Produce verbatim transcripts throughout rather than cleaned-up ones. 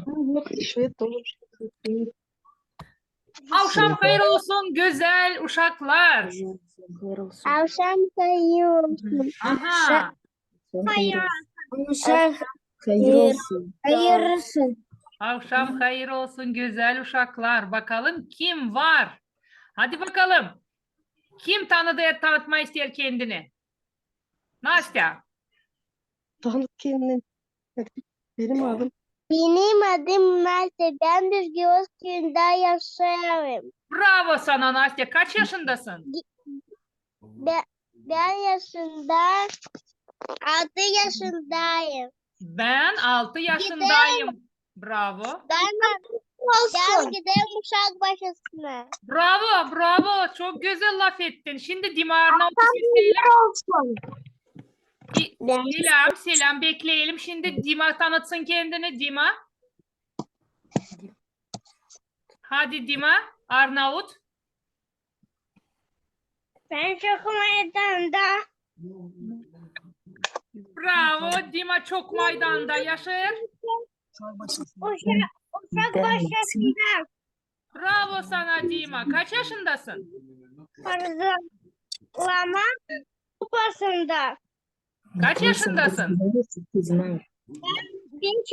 Вот, şved тоже. Avşam hayır olsun, gözäl uşaklar. Hayır olsun. Avşam hayır olsun. Aha. Hayır. Uşak Hayır olsun. hayır olsun. Avşam hayır olsun, gözäl uşaklar. Bakalım, kim var? Hadi bakalım. Kim tanıdı, tanıtma isteer kendini? Nastya. Tanıt kendini. Hadi. Benim adım. Benim adım Nastya. Bän Büzgüöz küüyündä yaşêêrım. Bravo sana, Nastya. Kaç yaşındasın? Bä, bän yaşında, altı yaşındayım. Ben altı yaşındayım. Bravo. Bän, bän giderim uşak başısına. Bravo, bravo. Çok gözäl lafettin. Şindi Dima Arnaut'u sesleyelim. Bän Selam, selam. Bekleyelim. Şindi Dima tanıtsın kendini. Dima. Hadi Dima, Arnaut. Bän çok maydanda. Bravo, Dima çok maydanda yaşêêr. Uşak, uşak başısında. Bravo sana, Dima. Kaç yaşındasın? Parızlama kupasında. Kaç yaşındasın? Beş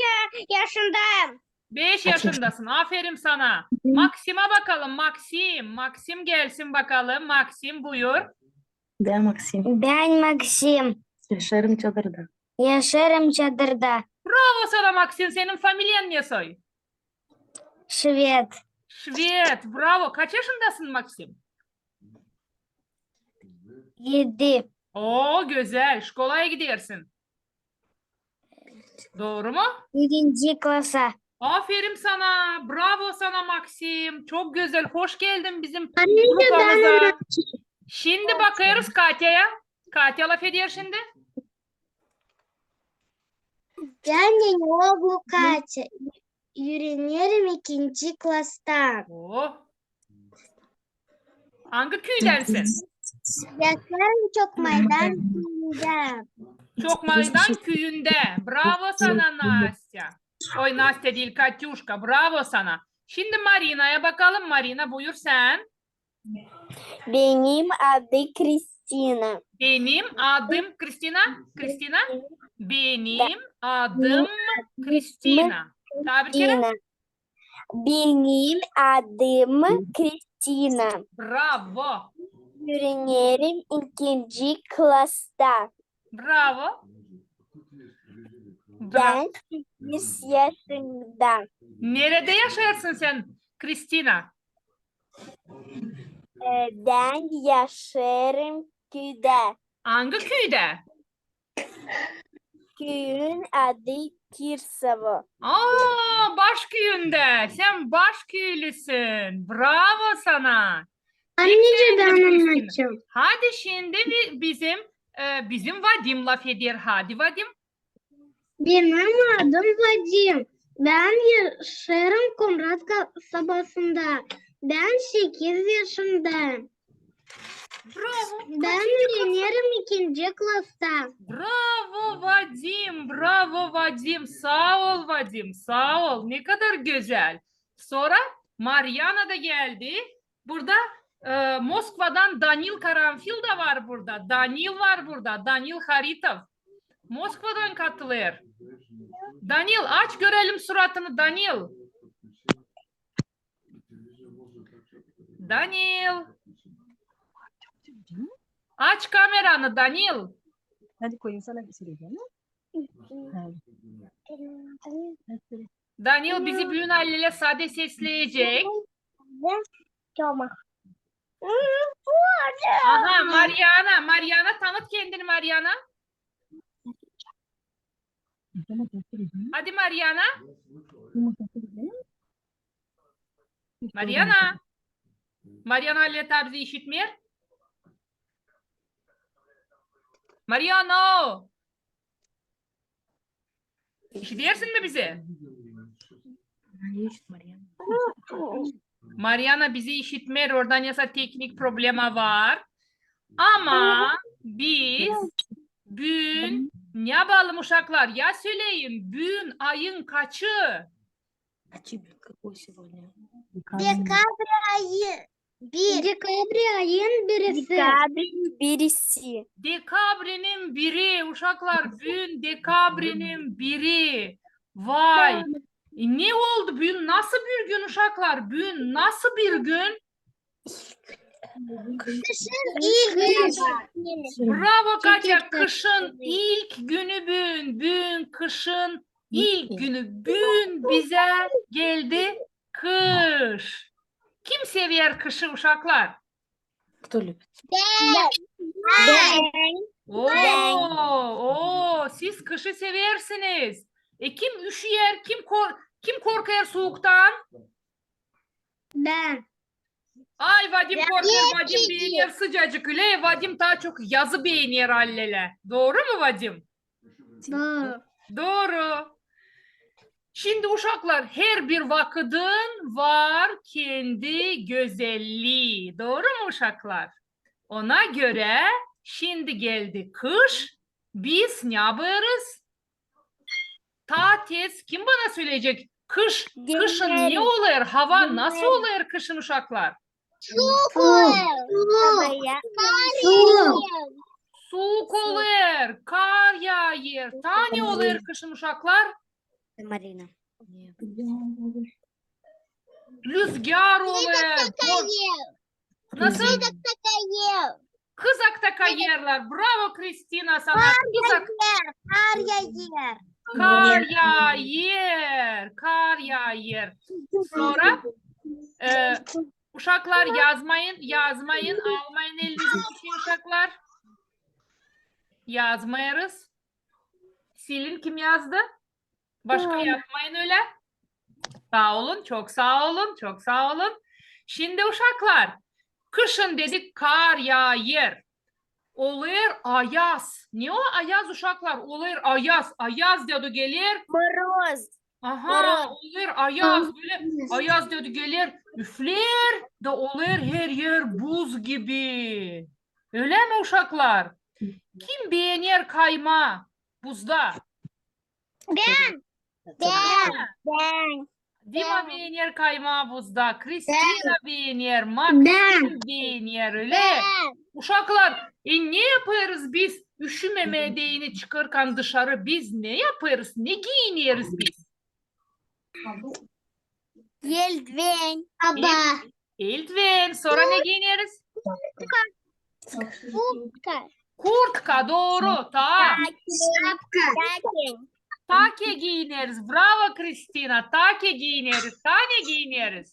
yaşındayım. Beş yaşındasın. Aferin sana. Maksim'e bakalım. Maksim. Maksim gelsin bakalım. Maksim, buyur. Bän Maksim. Bän Maksim. Yaşêêrım Çadırda. Yaşêêrım Çadırda. Bravo sana, Maksim. Senin familiyan ne soy? Şved. Şved. Bravo. Kaç yaşındasın, Maksim? Edi. Oo, gözäl. Şkolaya gidersin. Doğru mu? Birinci klasa. Aferin sana. Bravo sana, Maksim. Çok gözäl. Hoş geldin bizim grupamıza. Şindi bakêrız Katya'ya. Katya lafeder şindi. Bän Danilooglu Katya. Üürenerim ikinci klasta. Oo. Angı küüdänsin? Yaşêêrım Çokmaydan küüyündä. Çokmaydan küüyündä. Bravo sana, Nastya. Oy, Nastya diil, Katüşka. Bravo sana. Şindi Marinaya bakalım. Marina, buyur sän. Benim adım Kristina. Benim adım Kristina. Kristina. Benim adım Kristina. Taa bir kerä. Benim adım Kristina. Bravo. Üürenerim ikinci klasta. Bravo. Bra- Bän sekiz yaşında. Neredä yaşêêrsın sän, Kristina? E, Bän yaşêêrım küüdä. Angı küüdä? Küüyün adı Kirsovo. Aa, Başküüyündä. Sän başküülüsün. Bravo sana. Anneciim, bän annadacam. Hadi şindi bi- bizim, e, bizim Vadim lafeder. Hadi, Vadim. Benim adım Vadim. Bän yaşêêrım Komrat kasabasında. Bän sekiz yaşındayım. Bravo. Bän üürenerim ikinci klasta. Bravo, Vadim, bravo, Vadim. Saa ol, Vadim, saa ol. Ne kadar gözäl. Sora Maryana da geldi. Burada, e, Moskvadan Danil Karanfil da var burada. Danil var burada. Danil Haritov. Moskvadan katılêr. Danil, aç görelim suratını, Danil. Danil. Aç kameranı, Danil. Hadi koyayım sana bir şey. Danil bizi büün alelä sade sesleyecek. Aha, Maryana. Maryana, tanıt kendini, Maryana. Hadi, Maryana. Maryana. Maryana alelä taa bizi işitmeer. Maryana! İşidersin mi bizi? Maryana bizi işitmeer, orada nesä teknik problema var. Ama biz büün, ne yapalım, uşaklar? Ya söleyin, büün ayın kaçı? Декабрь ayı bir. Dekabr ayın birisi. Dekabrın birisi. Dekabrinin biri, uşaklar, büün dekabrinin biri. Vay. E, ne oldu büün? Nasıl bir gün, uşaklar? Büün nasıl bir gün? Kışın ilk günü. Bravo, Katya. Kışın ilk günü büün. Büün kışın ilk günü. Büün bizä geldi kış. Kim sever kışı, uşaklar? Кто любит? Ben. Ben. Oo, oo, siz kışı seversiniz. E, kim üşüyer, kim kor-, kim korkêr suuktan? Ben. Ay, Vadim korkêr, Vadim beener sıcacık, ölä. Vadim taa çok yazı beener, allelä. Dooru mu, Vadim? Dooru. Dooru. Şindi, uşaklar, herbir vakıdın var kendi gözellii. Dooru mu, uşaklar? Ona görä şindi geldi kış, biz ne yapêrız? Taa tez kim bana söleyecek? Kış, kışın ne olêr? Hava nasıl olêr kışın, uşaklar? Suuk olêr. Suuk. Kar yaaêr. Suuk olêr, kar yaaêr. Taa ne olêr kışın, uşaklar? Marina. Lüzgär olêr. Nasıl? Kızak da kayêrlar. Bravo, Kristina, sana. Kızak. Kar yaaêr. Kar yaaêr. Kar yaaêr. Sora, e, uşaklar, yazmayın, yazmayın, almayın elinizi bir şey, uşaklar. Yazmêêrız. Silin, kim yazdı? Başka yapmayın ölä. Saa olun, çok saa olun, çok saa olun. Şindi, uşaklar, kışın dedik, kar yaaêr. Olêr ayaz. Ne o ayaz, uşaklar? Olêr ayaz. Ayaz dedu geler. Мороз. Aha, olêr ayaz, bölä ayaz dedu geler, üfleer da olêr her er buz gibi. Ölä mi, uşaklar? Kim beener kaymaa buzda? Ben. Ben. Ben. Dima beener kaymaa buzda, Kristina beener, Maksim beener, ölä. Uşaklar, e, ne yapêrız biz? Üşümemää deyni çıkêrkan dışarı biz ne yapêrız? Ne giineriz biz? Eldiven. Aba. Eldiven. Sora ne giineriz? Kurtka. Kurtka, dooru. Taa. Şapka. Take giineriz. Bravo, Kristina. Take giineriz. Taa ne giineriz?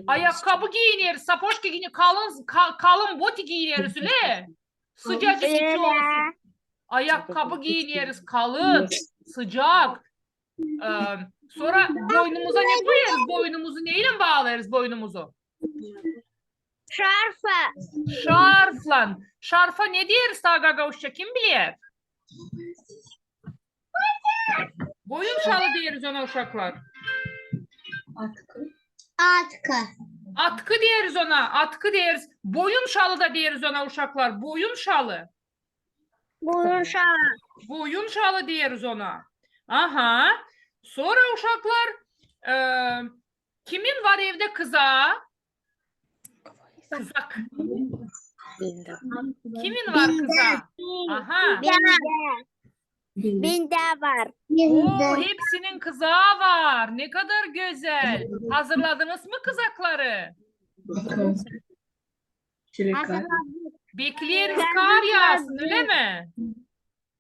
Ayakkabı giineriz. Сапожки giineriz. Kalın, ka-, kalın boti giineriz, ölä. Sıcacık içi olsun. Ayakkabı giineriz. Kalın, sıcak. E, sora boynumuza ne koyêrız? Boynumuzu neylän baalêêrız boynumuzu? Şarfa. Şarflan. Şarfa ne deeriz taa gagauzça, kim biler? Boyun şalı deeriz ona, uşaklar. Atkı. Atkı. Atkı deeriz ona, atkı deeriz. Boyun şalı da deeriz ona, uşaklar. Boyun şalı. Boyun şalı. Boyun şalı deeriz ona. Aha. Sora, uşaklar, e, kimin var evdä kızaa? Kızak. Kimin var kızaa? Aha. Bendä. Bendä var. Oo, hepsinin kızaa var. Ne kadar gözäl. Hazırladınız mı kızakları? Hazırladık. Bekleeriz, kar yaasın, ölä mi?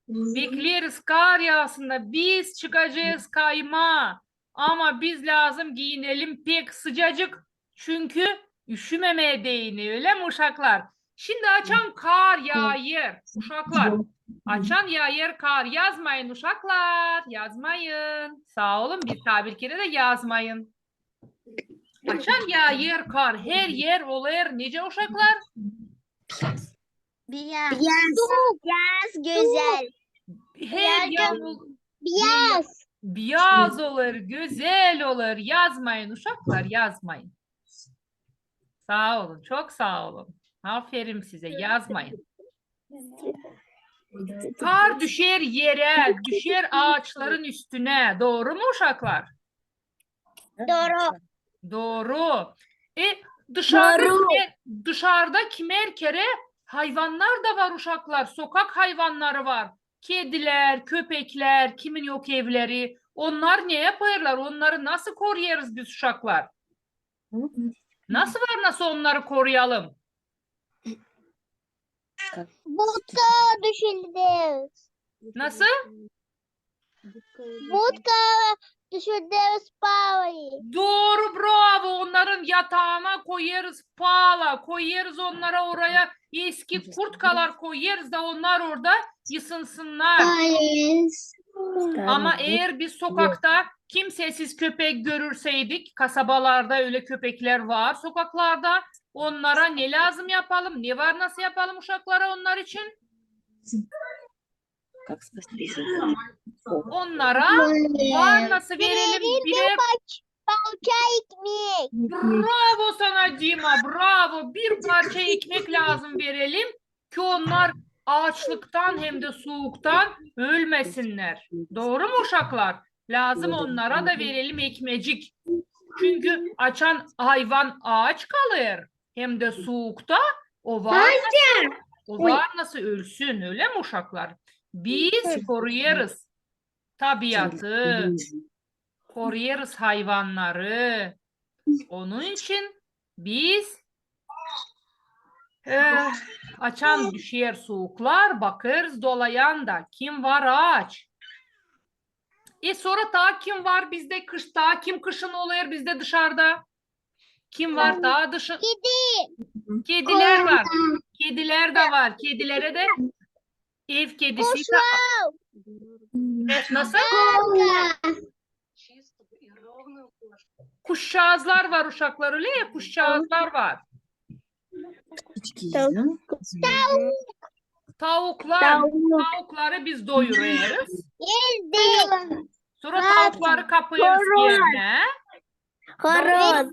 Bekleeriz, kar yaasın da biz çıkacez kaymaa. Ama biz lääzım giinelim pek sıcacık, çünkü üşümemää deyni, ölä mi, uşaklar? Şindi açan kar yaayêr, uşaklar. Açan yaayêr kar, yazmayın, uşaklar, yazmayın. Saa olun, bir taa bir kerä dä yazmayın. Açan yaayêr kar, her er olêr nicä, uşaklar? Biyaz. Biyaz. Biyaz, gözäl. Her er biyaz. Biyaz olêr, gözäl olêr. Yazmayın, uşaklar, yazmayın. Saa olun, çok saa olun. Aferin sizä, yazmayın. Kar düşer erä, düşer aaçların üstünä. Dooru mu, uşaklar? Dooru. Dooru. E, dışarda kimer, dışarda kimer kerä hayvannar da var, uşaklar. Sokak hayvannarı var. Kedilär, köpeklär, kimin yok evleri. Onnar ne yapêrlar? Onnarı nasıl koruyêrız biz, uşaklar? Nasıl var, nasıl onnarı koruyalım? Butka düşürderiz. Nasıl? Butka düşürderiz palayı. Dooru, bravo. Onnarın yataana koyêrız pala, koyêrız onnara oraya eski kurtkalar koyêrız da onnar orada yısınsınnar. Ama eer biz sokakta, kimsesiz köpek görürseydik, kasabalarda ölä köpeklär var sokaklarda, onnara ne lääzım yapalım, ne var nasıl yapalım uşaklara onnar için? Onnara var nasıl verelim? Birer parça ekmek. Bravo sana, Dima, bravo. Bir parça ekmek lääzım verelim ki onnar aaçlıktan hem dä suuktan ölmesinnär. Dooru mu, uşaklar? Lääzım onnara da verelim ekmecik. Çünkü açan hayvan aaç kalêr hem dä suukta, o var nasıl, o var nasıl ölsün, ölä mi, uşaklar? Biz koruyêrız tabiatı, koruyêrız hayvannarı. Onun için biz, e, açan düşer suuklar, bakêrız dolayan da, kim var aaç. E, sora taa kim var bizdä kış, taa kim kışın olêr bizdä dışarda? Kim var taa dışı? Kedi. Kedilär var. Kedilär dä var. Kedilerä dä ev kedisi. Kuşlar. E, nasıl? Kuşçaazlar var, uşaklar, ölä ya, kuşçaazlar var. Tauklar. Taukları biz doyurêrız. Sora taukları kapêrız erinä. Horoz.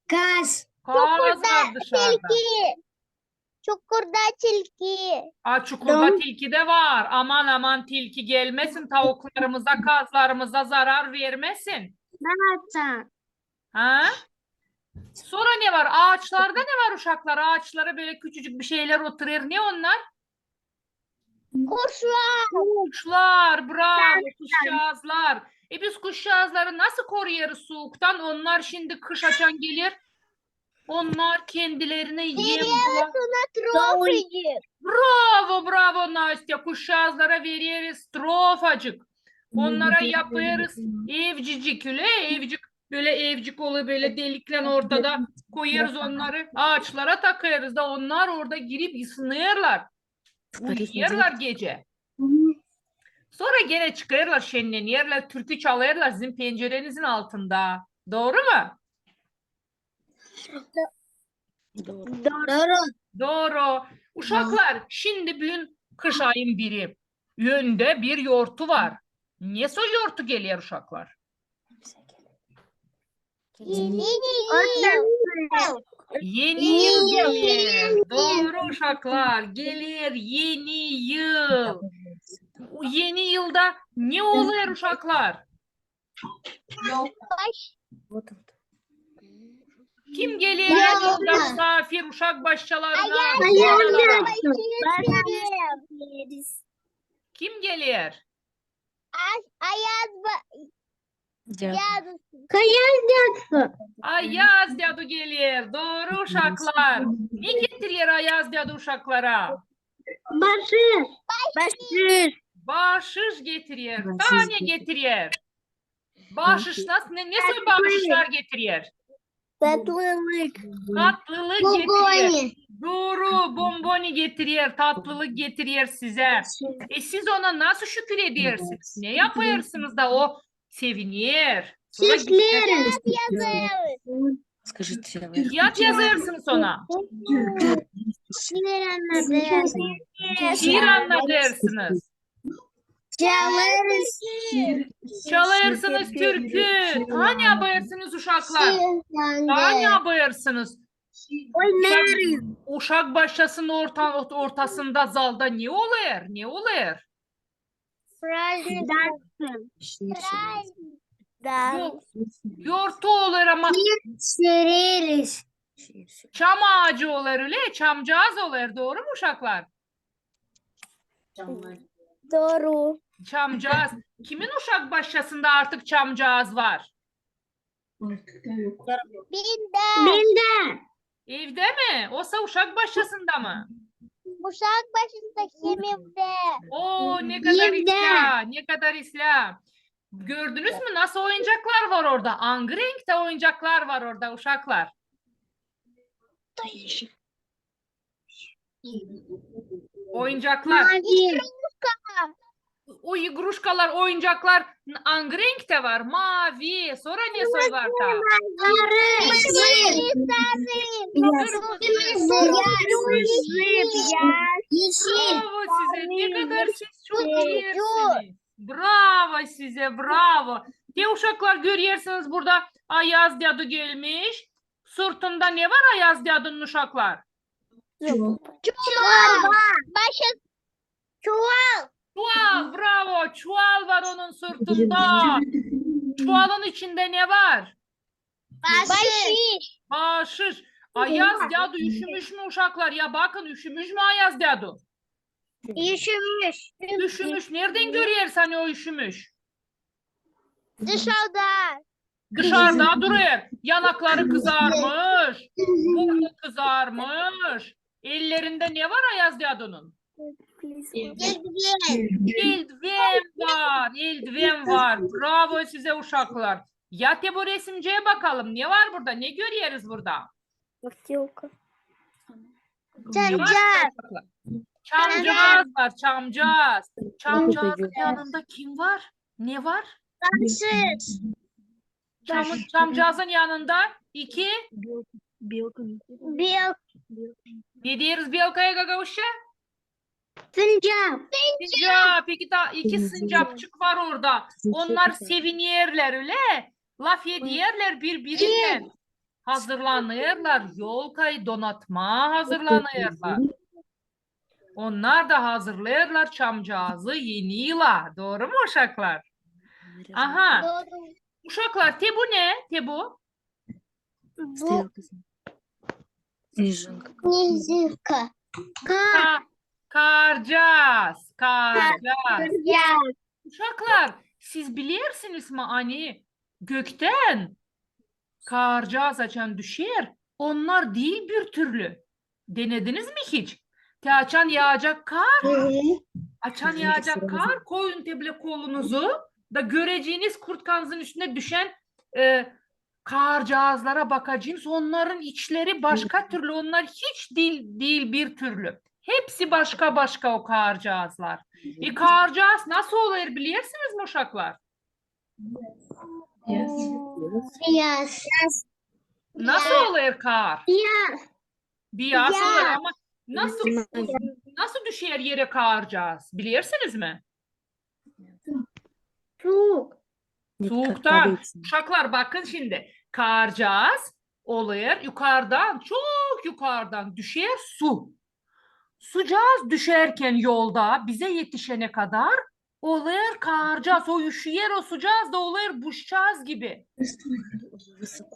Kaz. Kaz var dışarda. Çukurda tilki. A, çukurda tilki dä var. Aman, aman, tilki gelmesin tauklarımıza, kazlarımıza zarar vermesin. Ha? Sora ne var? Aaçlarda ne var, uşaklar? Aaçlara bölä küçücük bir şeylär oturêr. Ne onnar? Kuşlar. Kuşlar, bravo, kuşçaazlar. E, biz kuşçaazları nasıl koruyêrız suuktan? Onnar şindi kış açan geler, onnar kendilerinä em bulêr. Bravo, bravo, Nastya. Kuşçaazlara vereriz trofacık. Onnara yapêrız evcicik, ölä evcik. Bölä evcik olêr, bölä deliklän ortada koyêrız onnarı, aaçlara takêrız da onnar orada girip ısınêrlar. Uyuyêrlar gecä. Sora genä çıkêrlar, şennenerlär, türkü çalêrlar sizin pencerenizin altında. Dooru mu? Dooru. Dooru. Uşaklar, şindi büün kış ayın biri. Öndä bir yortu var. Ne soy yortu geler, uşaklar? Eni yıl. Eni yıl geler. Dooru, uşaklar. Geler eni yıl. Eni yılda ne olêr, uşaklar? Kim geler eni yılda musaafir uşak başçalarına? Kim geler? Ayaz ba-, Ayaz dädu. Ayaz dädu geler. Dooru, uşaklar. Ne getirär Ayaz dädu uşaklara? Baaşış. Baaşış. Baaşış getirär. Taa ne getirär? Baaşış nasıl, ne, ne soy baaşışlar getirär? Tatlılık. Tatlılık getirär. Dooru, bomboni getirär, tatlılık getirär sizä. E, siz ona nasıl şükür edersiniz? Ne yapêrsınız da o seviner? Sora gider. Kiyat yazêrsınız ona. Şiir annadêrsınız. Şiir annadêrsınız. Çalêrız. Çalêrsınız türkü. Taa ne yapêrsınız, uşaklar? Taa ne yapêrsınız? Oynarız. uşak başçasının orta-, ortasında zalda ne olêr? Ne olêr? Праздник. Dans. Yok, yortu olêr, ama Şiir söyleriz. çam aacı olêr, ölä? Çamcaaz olêr, dooru mu, uşaklar? Doğru. Çamcaaz. Kimin uşak başçasında artık çamcaaz var? Bendä. Bendä. Evdä mi? Osa uşak başçasında mı? Uşak başında hem evdä. Oo, ne kadar Evdä. islää, ne kadar islää. Gördünüz mü, nasıl oyuncaklar var orada? Angı renktä oyuncaklar var orada, uşaklar? Oyuncaklar. Mavi. O igruşkalar, oyuncaklar angı renktä var? Mavi. Sora ne soy var taa? Sarı. Bravo sizä, ne kadar siz çok bilersiniz. Bravo sizä, bravo. Te, uşaklar, görersiniz, burada Ayaz dädu gelmiş. Sırtında ne var Ayaz dädunun, uşaklar? Çuval. Başı çuval. Çuval, bravo. Çuval var onun sırtında. Çuvalın içindä ne var? Başı. Baaşış. Ayaz dädu üşümüş mü, uşaklar? Ya bakın, üşümüş mü Ayaz dädu? Üşümüş. Üşümüş. Neredän görersin o üşümüş? Dışarda. Dışarda durêr. Yanakları kızarmış. Burnu kızarmış. Ellerindä ne var Ayaz dädunun? Eldiven. Eldiven var. Eldiven var. Bravo sizä, uşaklar. Ya te bu resimciyä bakalım. Ne var burada? Ne göreriz burada? Бутылка. Ne var, uşaklar? Çamcaaz var. Çamcaaz. Çamcaazın yanında kim var? Ne var? Başı. Çam-, çamcaazın yanında iki. Белка. Ne deeriz belkaya gagauzça? Sincap. Sincap. İki taa, iki sincapçık var orada. Onnar sevinerlär, ölä? Lafederlär biri-birinnän. Hazırlanêrlar, yolkayı donatmaa hazırlanêrlar. Onnar da hazırlêêrlar çamcaazı eni yıla. Dooru mu, uşaklar? Aha. Uşaklar, te bu ne? Te bu? Bu Снежинка. Ka-, kaarcaaz. Kaarcaaz. Uşaklar, siz bilersiniz mi, ani göktän kaarcaaz açan düşer, onnar diil bir türlü. Denediniz mi hiç? Te açan yaacak kaar, açan yaacak kaar, koyun te bölä kolunuzu da göreceniz kurtkanızın üstündä düşän e, kaarcaazlara bakacenız, onnarın içleri başka türlü, onnar hiç diil, diil bir türlü. Hepsi başka-başka o kaarcaazlar. E, kaarcaaz nasıl olêr, bilersiniz mi, uşaklar? Biyaz. Nasıl olêr kaar? Biyaz. Biyaz olêr, ama nasıl, nasıl düşer erä kaarcaaz, bilersiniz mi? Suuk. Suuktan. Uşaklar, bakın şindi. Kaarcaaz olêr, yukardan, çok yukardan düşer su. Sucaaz düşärkän yolda bizä etişenä kadar olêr kaarcaaz, o üşüyer, o sucaaz da olêr buşcaaz gibi.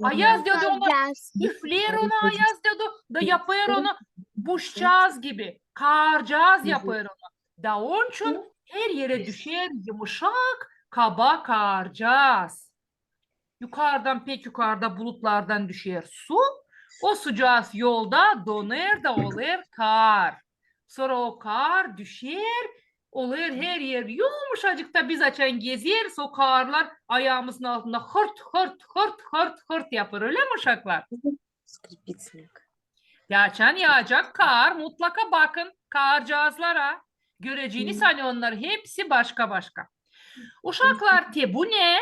Ayaz dädu ona üfleer ona, Ayaz dädu da yapêr ona buşcaaz gibi. Kaarcaaz yapêr ona. Da onçun her erä düşer yımışak, kaba kaarcaaz. Yukardan, pek yukarda bulutlardan düşer su. O sucaaz yolda donêr da olêr kaar. Sora o kaar düşer, olêr her er yumuşacık da biz açan gezeriz, o kaarlar ayaamızın altında hırt, hırt, hırt, hırt, hırt yapêr. Ölä mi, uşaklar? Te açan yaacak kaar, mutlaka bakın kaarcaazlara. Göreceniz, ani onnar hepsi başka-başka. Uşaklar, te bu ne?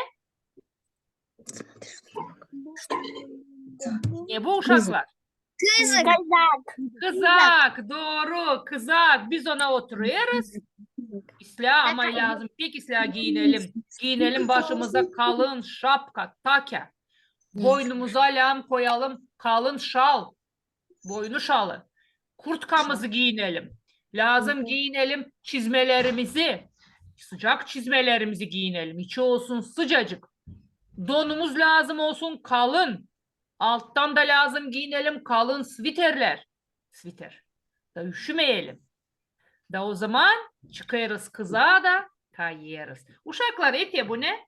Ne bu, uşaklar? Kızak. Kızak, dooru, kızak. Biz ona oturêrız. İslää, ama lääzım pek islää giyinelim. Giyinelim başımıza kalın şapka, takya. Boynumuza lääzım koyalım kalın şal. Boynu şalı. Kurtkamızı giyinelim. Lääzım giyinelim çizmelerimizi. Sıcak çizmelerimizi giyinelim. İçi olsun sıcacık. Donumuz lääzım olsun kalın. Alttan da lääzım giyinelim kalın sviterlär. Sviter. Da üşümeyelim. Da o zaman çıkêrız kıza da kayêrız. Uşaklar, e te bu ne?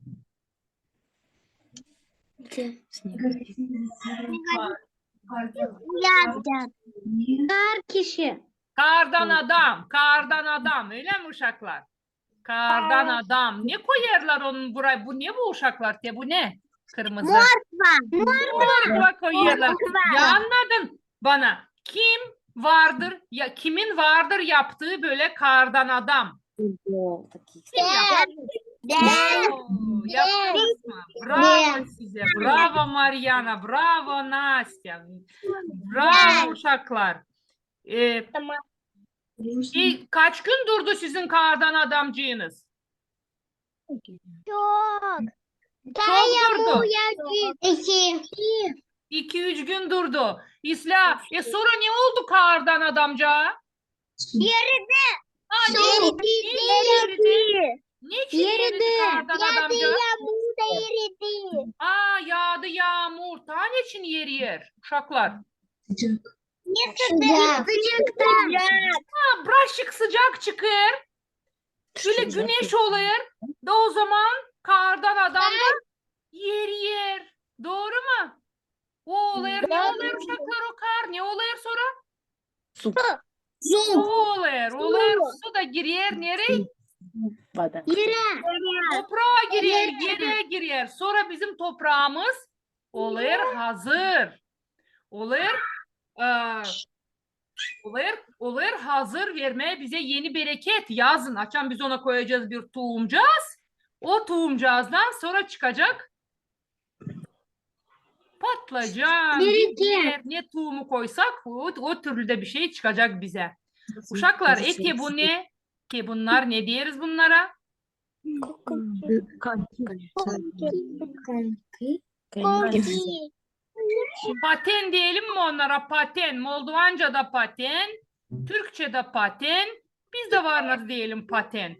Kar kişi. Kardan adam, kardan adam. Ölä mi, uşaklar? Kardan adam. Ne koyêrlar onun burayı? Bu ne bu, uşaklar? Te bu ne? Kırmızı. Morkva. Morkva koyêrlar. Morkva. Ya annadın bana. Kim vardır, ya kimin vardır yaptıı bölä kardan adam? Kim yaptı? Oo, yaptınız mı? Bravo sizä. Bravo Maryana. Bravo Nastya. Bravo uşaklar. E, kaç gün durdu sizin kardan adamcıınız? Çok. Çok durdu. İki. İki, üç gün durdu. İslää, e, sora ne oldu kardan adamca? Eridi. Ha, ne oldu? Neçin eridi kardan adamca? Yaadı yaamur da eridi. Aa, yaadı yaamur. Taa neçin eriyer, uşaklar? Sıcak. Ne sıcak. Sıcak. Ha, birazcık sıcak çıkêr. Bölä güneş olêr. Da o zaman kardan adam da eriyer. Dooru mu? O olêr. Ne olêr, uşaklar, o kar? Ne olêr sora? Su. Su olêr. Olêr. Su da girer. Nereyi? Voda. Erä. Topraa girer. Erä girer. Sora bizim topraamız olêr hazır. Olêr, e, olêr, olêr hazır vermää bizä eni bereket. Yazın, açan biz ona koyacez bir tuumcaaz, o tuumcaazdan sora çıkacek patlıcan, biber, ne tuumu koysak, o, o türlü dä bir şey çıkacek bizä. Uşaklar, e te bu ne? Te bunnar, ne deeriz bunnara? Paten deyelim mi onnara? Paten. Moldovancada paten, türkçedä paten, biz dä var nasıl deyelim paten.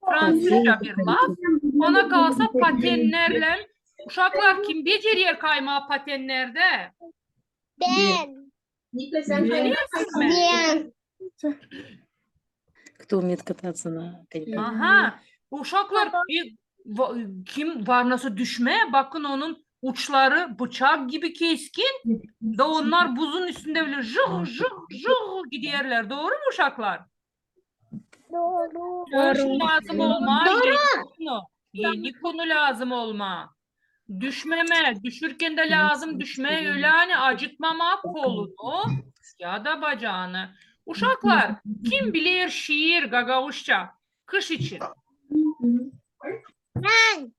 Fransuzca bir laf. Bana kalsa patennerlän. Uşaklar, kim beceriyer kaymaa patennerdä? Bän. Becerersiniz mi? Кто умеет кататься на коньках? Aha. Uşaklar, e, va- kim var nasıl düşmää? Bakın, onun uçları bıçak gibi keskin. Da onnar buzun üstündä bölä jık jık jık giderlär. Dooru mu, uşaklar? Dooru. Onun için lääzım olmaa eni konu. Eni konu lääzım olmaa. Düşmemää, düşürkän dä lääzım düşmää ölä, ani acıtmamaa kolunu ya da bacaanı. Uşaklar, kim biler şiir gagauzça kış için? Bän.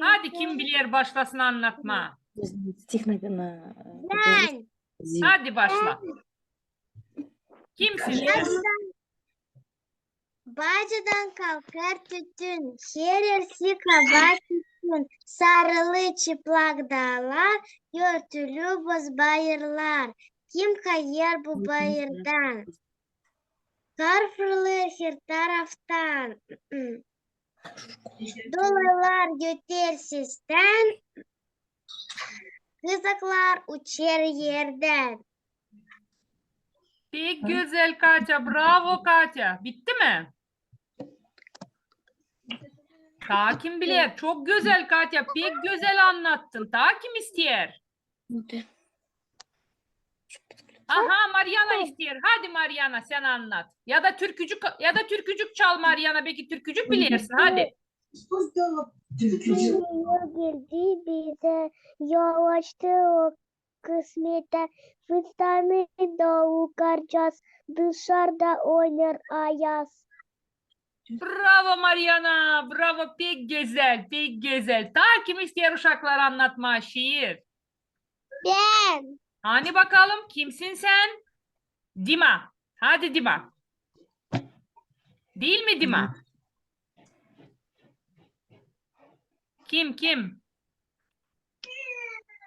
Hadi, kim biler, başlasın annatmaa. Стих на, на, э, Bän. Hadi başla. Kimsin? Bacadan kalkêr tütün, her ersi kaba tütün, sarılı çıplak daalar, örtülü boz bayırlar. Kim kayêr bu bayırdan? Kar fırlêêr her taraftan. Dolaylar göter sestän, kızaklar uçêr erdän. Pek gözäl, Katya. Bravo, Katya. Bitti mi? Taa kim biler? Çok gözäl, Katya. Pek gözäl annattın. Taa kim isteer? Aha, Maryana isteer. Hadi, Maryana, sän annat. Ya da türkücük, ya da türkücük çal, Maryana. Beki türkücük bilersin. Hadi. Türkücük. Yol geldi bizä, yol açtı o kısmetä. Fıstanı da ukarcaz, dışarda oynar ayaz. Bravo, Maryana, bravo, pek gözäl, pek gözäl. Taa kim isteer, uşaklar, annatmaa şiir? Bän. Hadi bakalım, kimsin sän? Dima. Hadi, Dima. Diil mi Dima? Kim, kim?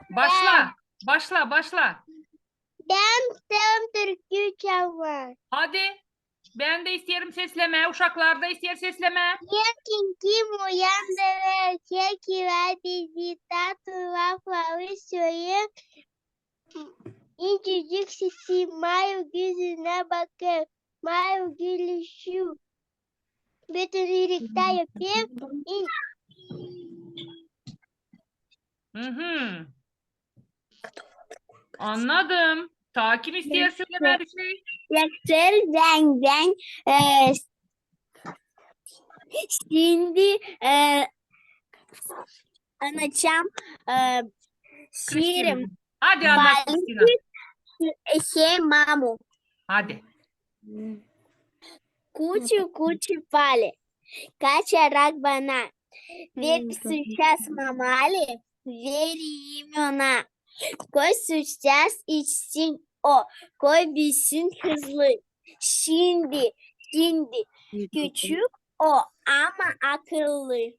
Başla, başla, başla. Bän isteerim türkü çalmaa. Hadi. Bän dä isteerim seslemää. Uşaklar da isteer seslemää. Erkin kim uyandırır, çekiver bizi, tatlı lafları söylüyor. İncecik sesi, mavi gözünä bakêr, mavi gülüşü. Bütün ürektä öper. Annadım. Taa kim isteer sölemää bir şey? Yakışır, bän, bän, e, şindi, e, annadacam, e, şiirim. Hadi annat, Kristina. Şey, mamu. Hadi. Kuçu, kuçu pali, kaçarak bana. Ver sıcak mamali, vereyim ona. Koy sıcak içsin o, koy büüsün hızlı. Şindi, şindi küçük o, ama akıllı.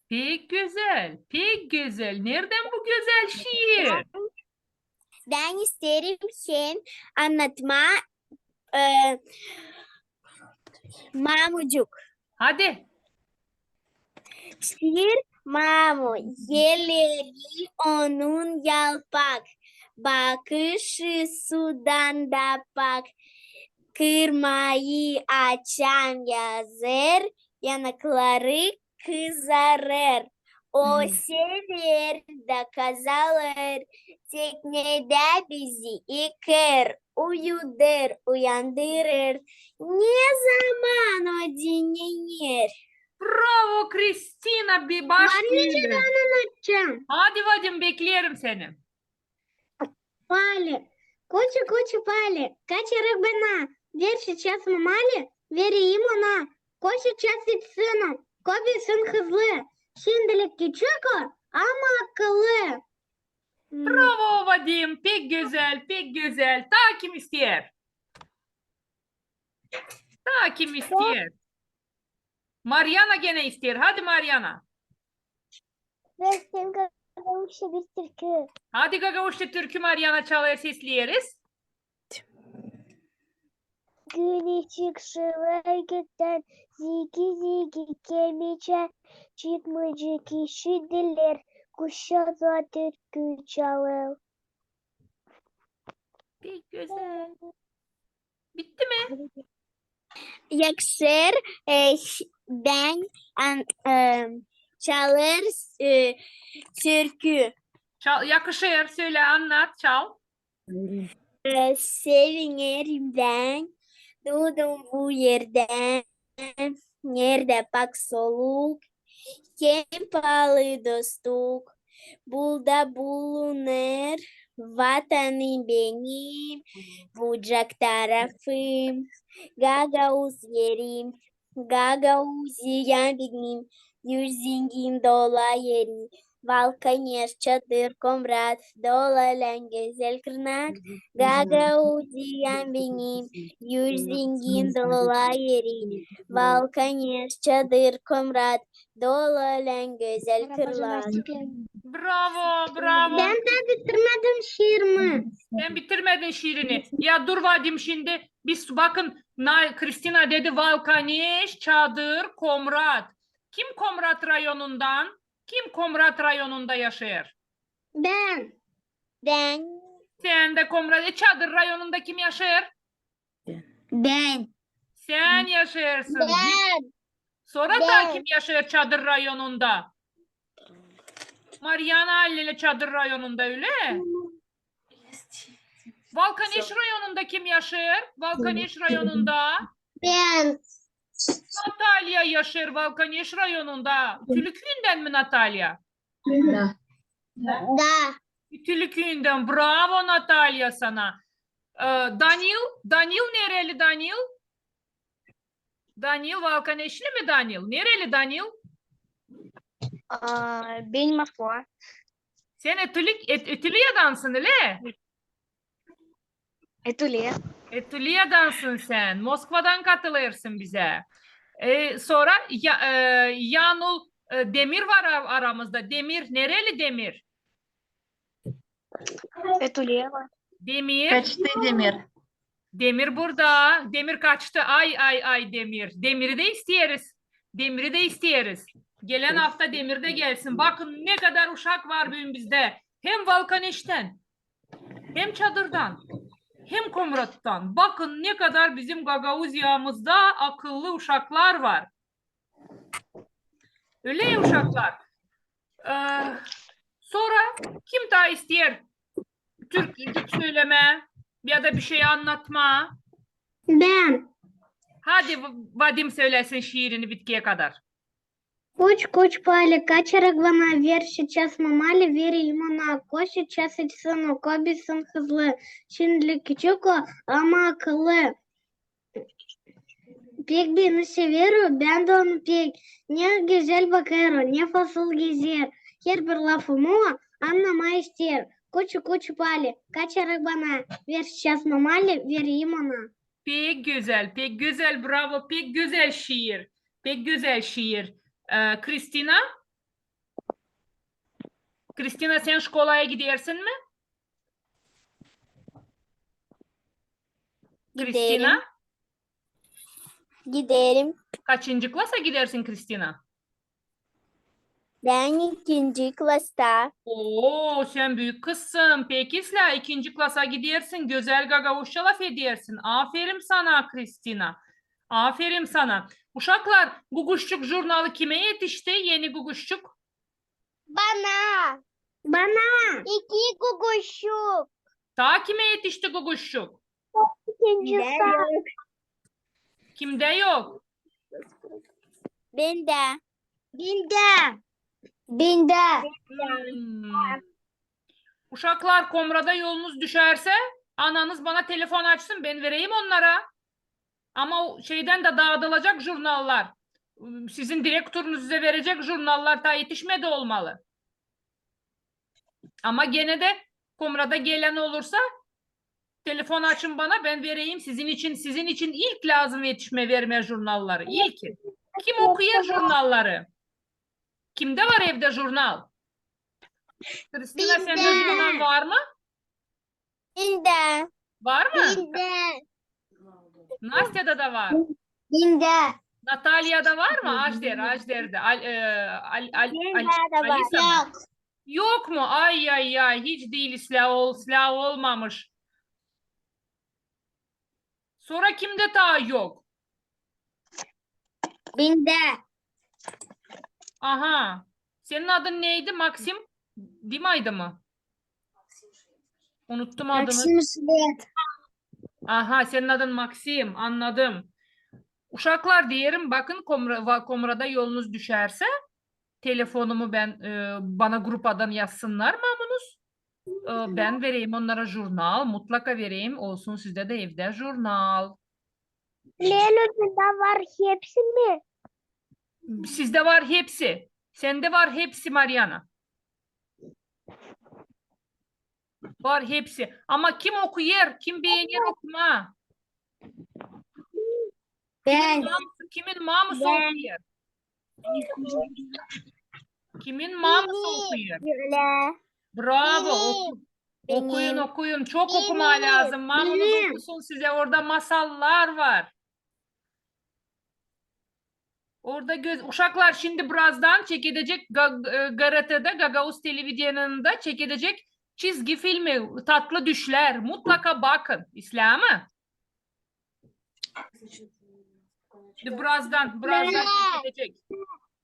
Pek gözäl, pek gözäl. Neredän bu gözäl şiir? Bän isteerim sän annatmaa, e, mamucuk. Hadi. Şiir mamu, elleri onun yalpak, bakışı sudan da pak. Kırmayı açan yazêr, yanakları kızarêr. O sever da kazanêr, teknedä bizi yıkêr, uyudêr, uyandırêr, ne zaman o dinnenir. Bravo, Kristina, bir baş. Var mı, bän annadacam? Hadi, Vadim, bekleerim seni. Pali, kuçu, kuçu pali, kaçarak bana. Ver sıcak mamali, vereyim ona. Koy sıcak içsin o, koy büüsün hızlı. Şimdilik küçük o, ama akıllı. Bravo, Vadim, pek gözäl, pek gözäl. Taa kim isteer? Taa kim isteer? Maryana genä isteer. Hadi, Maryana. Bän isteerim gagauzça bir türkü. Hadi, gagauzça türkü, Maryana çalêr, sesleeriz. Gün işık şılêêr göktän, zigi-zigi kemiçä, çıtmıcık işidilär, kuşlar türkü çalêr. Pek gözäl. Bitti mi? Yakışır, e, ş-, bän an-, e, çalêr, e, türkü. Çal, yakışır, sölä, annat, çal. E, sevinerim bän, duudum bu erdä, neredä pak soluk, hem pali dostuk, bunda bulunêr vatanım benim, bucak tarafım, gagauz erim, Gagauziyam benim, yur zengin dola eri, Valkaneş, Çadır, Komrat, dola län gözäl kırnak, Gagauziyam benim, yur zengin dola eri, Valkaneş, Çadır, Komrat, dola län gözäl kırnak. Bravo, bravo. Bän dä bitirmedim şiirimi. Sän bitirmedin şiirini. Ya dur, Vadim, şindi biz, bakın, na-, Kristina dedi Valkaneş, Çadır, Komrat. Kim Komrat rayonundan? Kim Komrat rayonunda yaşêêr? Bän. Bän. Sän dä Komrat. E, Çadır rayonunda kim yaşêêr? Bän. Sän yaşêêrsın. Bän. Sora taa kim yaşêêr Çadır rayonunda? Maryana, Allelä Çadır rayonunda, ölä? Valkaneş rayonunda kim yaşêêr? Valkaneş rayonunda? Bän. Natalya yaşêêr Valkaneş rayonunda. Ütüli küüyündän mi Natalya? Da. Da. Ütüli küüyündän. Bravo, Natalya, sana. E, Danil, Danil nereli Danil? Danil, Valkaneşli mi Danil? Nereli Danil? Aa, bän Moskva. Sän Ütüli, Üt-, Ütülüyadansın, ölä? Ütüli. Ütülüyadansın sän. Moskvadan katılêrsın bizä. E, sora ya-, e, Yanul, e, Demir var ar-, aramızda. Demir, nereli Demir? Ütüli. Demir. Kaçtı Demir. Demir burada. Demir kaçtı. Ay, ay, ay, Demir. Demir'i dä isteeriz. Demir'i dä isteeriz. Gelän afta Demir dä gelsin. Bakın, ne kadar uşak var büün bizdä. Hem Valkaneştän, hem Çadırdan, hem Komrattan. Bakın, ne kadar bizim Gagauziyamızda akıllı uşaklar var. Ölä ya, uşaklar. Ee, sora kim taa isteer türkücük sölemää ya da bir şey annatmaa? Bän. Hadi, V-, Vadim söläsin şiirini bitkiyä kadar. Kuç-kuç, Pali, kaçarak bana, ver şiças mamali, vereyim ona. Koş şiças içsin o, kobisin hızlı. Şindi küçük o, ama akıllı. Pek beni sever o, bän dä onu pek. Ne gözäl bakêr o, ne fasıl gezer. Herbir lafımı o annamaa isteer. Kuç-kuç, Pali, kaçarak bana, ver şiças mamali, vereyim ona. Pek gözäl, pek gözäl, bravo, pek gözäl şiir. Pek gözäl şiir. Ee, Kristina? Kristina, sän şkolaya gidersin mi? Kristina? Giderim. Kaçıncı klasa gidersin, Kristina? Bän ikinci klasta. Oo, sän büük kızsın. Peki, islää ikinci klasa gidersin, gözäl gagauzça lafedersin. Aferin sana, Kristina. Aferin sana. Uşaklar, Guguşçuk jurnalı kimä etişti? Eni Guguşçuk. Bana. Bana. İki Guguşçuk. Taa kimä etişti Guguşçuk? İkinci sınıf. Kimdä yok? Bendä. Bendä. Bendä. Hmm. Uşaklar, Komrada yolunuz düşärsä, ananız bana telefon açsın, bän vereyim onnara. Ama o şeydän dä daadılacek jurnallar. Sizin direktorunuz sizä verecek jurnallar, taa etişmedi olmalı. Ama genä dä Komrada gelän olursa, telefon açın bana, bän vereyim sizin için. Sizin için ilk lääzım etişmää, vermää jurnalları. İlk. Kim okuyêr jurnalları? Kimdä var evdä jurnal? Kristina, sendä jurnal var mı? Bendä. Var mı? Bendä. Nastyada da var. Bendä. Natalyada var mı? Ajderde, Ajderde. Al, e, al, al, al, Alisa mı? Yok. Yok mu? Ay, ay, ay, hiç diil, islää ol-, islää olmamış. Sora kimdä taa yok? Bendä. Aha. Senin adın neydi? Maksim? Dimaydı mı? Unuttum adını. Maksim Şved. Aha, senin adın Maksim, annadım. Uşaklar, deerim, bakın, Komra-, va-, Komrada yolunuz düşärsä, telefonumu bän, e, bana grupadan yazsınnar, mamunuz. E, bän vereyim onnara jurnal, mutlaka vereyim, olsun sizdä dä evdä jurnal. Leyla, bendä var hepsi mi? Sizdä var hepsi. Sendä var hepsi, Mariana. Var hepsi. Ama kim okuyêr, kim beener okumaa? Bän. Kimin mamusu, kimin mamusu okuyêr? Kimin mamusu okuyêr? Bravo. Benim. Oku-, okuyun, okuyun. Çok okumaa lääzım. Mamunuz okusun sizä. Orada masallar var. Orada göz-, uşaklar şindi birazdan çekedecek Ga-, e, G R T-dä, Gagauz televideniyeninnda çekedecek çizgi filmi, Tatlı düşlär. Mutlaka bakın. İslää mi? Birazdan, birazdan çekedecek.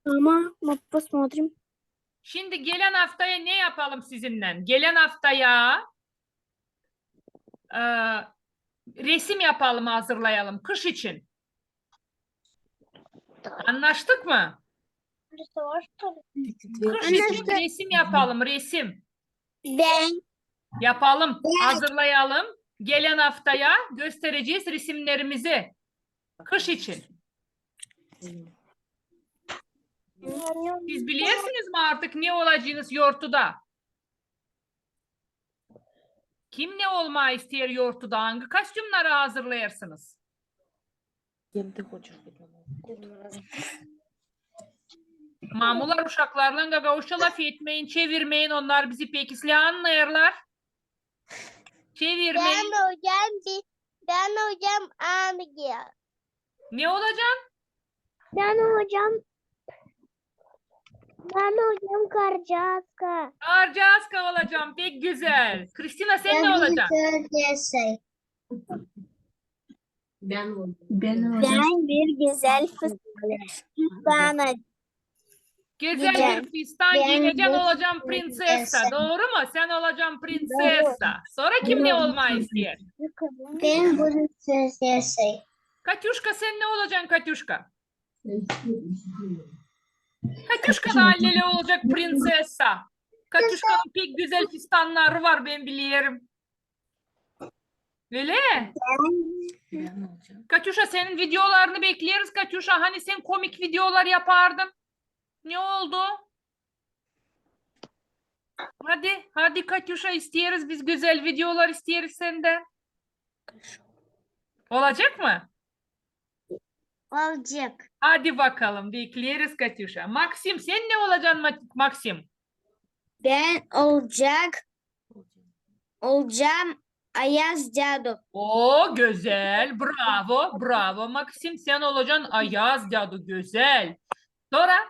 Tamam, мы посмотрим. Şindi gelän aftaya ne yapalım sizinnän? Gelän aftaya, e, resim yapalım, hazırlayalım kış için. Annaştık mı? Kış için resim yapalım, resim. Bän. Yapalım, hazırlayalım. Gelän aftaya gösterecez resimnerimizi. Kış için. Siz bilersiniz mi artık ne olacınız yortuda? Kim ne olmaa isteer yortuda? Angı kostümneri hazırlêêrsınız? Кем ты хочешь быть на Новый год? Mamular, uşaklarlan gagauzça lafetmeyin, çevirmeyin, onnar bizi pek islää annêêrlar. Çevirmeyin. Bän olacam bir, bän olacam angel. Ne olacan? Bän olacam, bän olacam karcaaska. Karcaaska olacan, pek gözäl. Kristina, sän ne olacan? Prinsesa. Bän olacam. Bän olacam. Bän bir gözäl fıstık. Bana Gözäl bir fistan giyecän, olacan prinsesa. Dooru mu? Sän olacan prinsesa. Sora kim ne olmaa isteer? Bän bir prinsesa. Katüşka, sän ne olacan, Katüşka? Katüşka da anneli olacek prinsesa. Katüşkanın pek gözäl fistannarı var, bän bilerim. Ölä? Bän olacam. Katüşa, senin videolarını bekleeriz, Katüşa. Hani sän komik videolar yapardın? Ne oldu? Hadi, hadi, Katüşa, isteeriz, biz gözäl videolar isteeriz sendän. Olacek mı? Olacek. Hadi bakalım, bekleeriz, Katüşa. Maksim, sän ne olacan, Ma- Maksim? Bän olacek, olacam Ayaz dädu. O, gözäl, bravo, bravo, Maksim, sän olacan Ayaz dädu, gözäl. Sora?